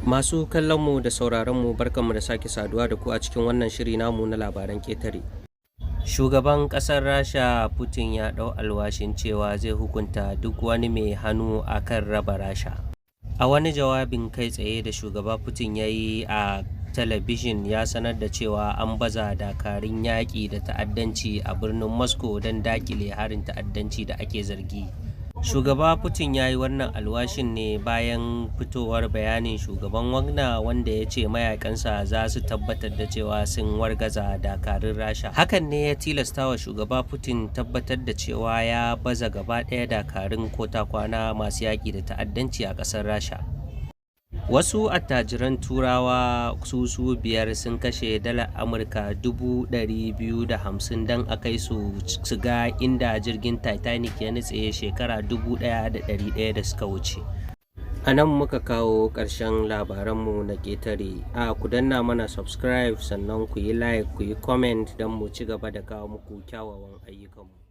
Masu kallonmu da sauraronmu, barkanmu da sake saduwa da ku a cikin wannan shiri namu na labaran ƙetare. Shugaban ƙasar Rasha Putin ya ɗau alwashin cewa zai hukunta duk wani mai hannu a kan raba Rasha. A wani jawabin kai tsaye da Shugaba Putin ya yi a talabijin, ya sanar da cewa an baza dakarun yaƙi da ta'addanci a birnin Moscow don daƙile harin ta'addanci da ake zargi. Shugaba Putin ya yi wannan alwashin ne bayan fitowar bayanin shugaban Wagner, wanda ya ce mayakansa za su tabbatar da cewa sun wargaza dakarun Rasha. Hakan ne ya tilasta wa Shugaba Putin tabbatar da cewa ya baza gaba ɗaya dakarun kota-kwana masu yaƙi da ta'addanci a ƙasar Rasha. Wasu attajiran Turawa su su biyar sun kashe dalar Amurka 250,000 don a kai su su ga inda jirgin Titanic ya nutse shekara 1100 da suka wuce. A nan muka kawo ƙarshen labaranmu na ƙetare. A ku danna mana subscribe, sannan ku yi like, ku yi comment don mu ci gaba da kawo muku kyawawan ayyukanmu.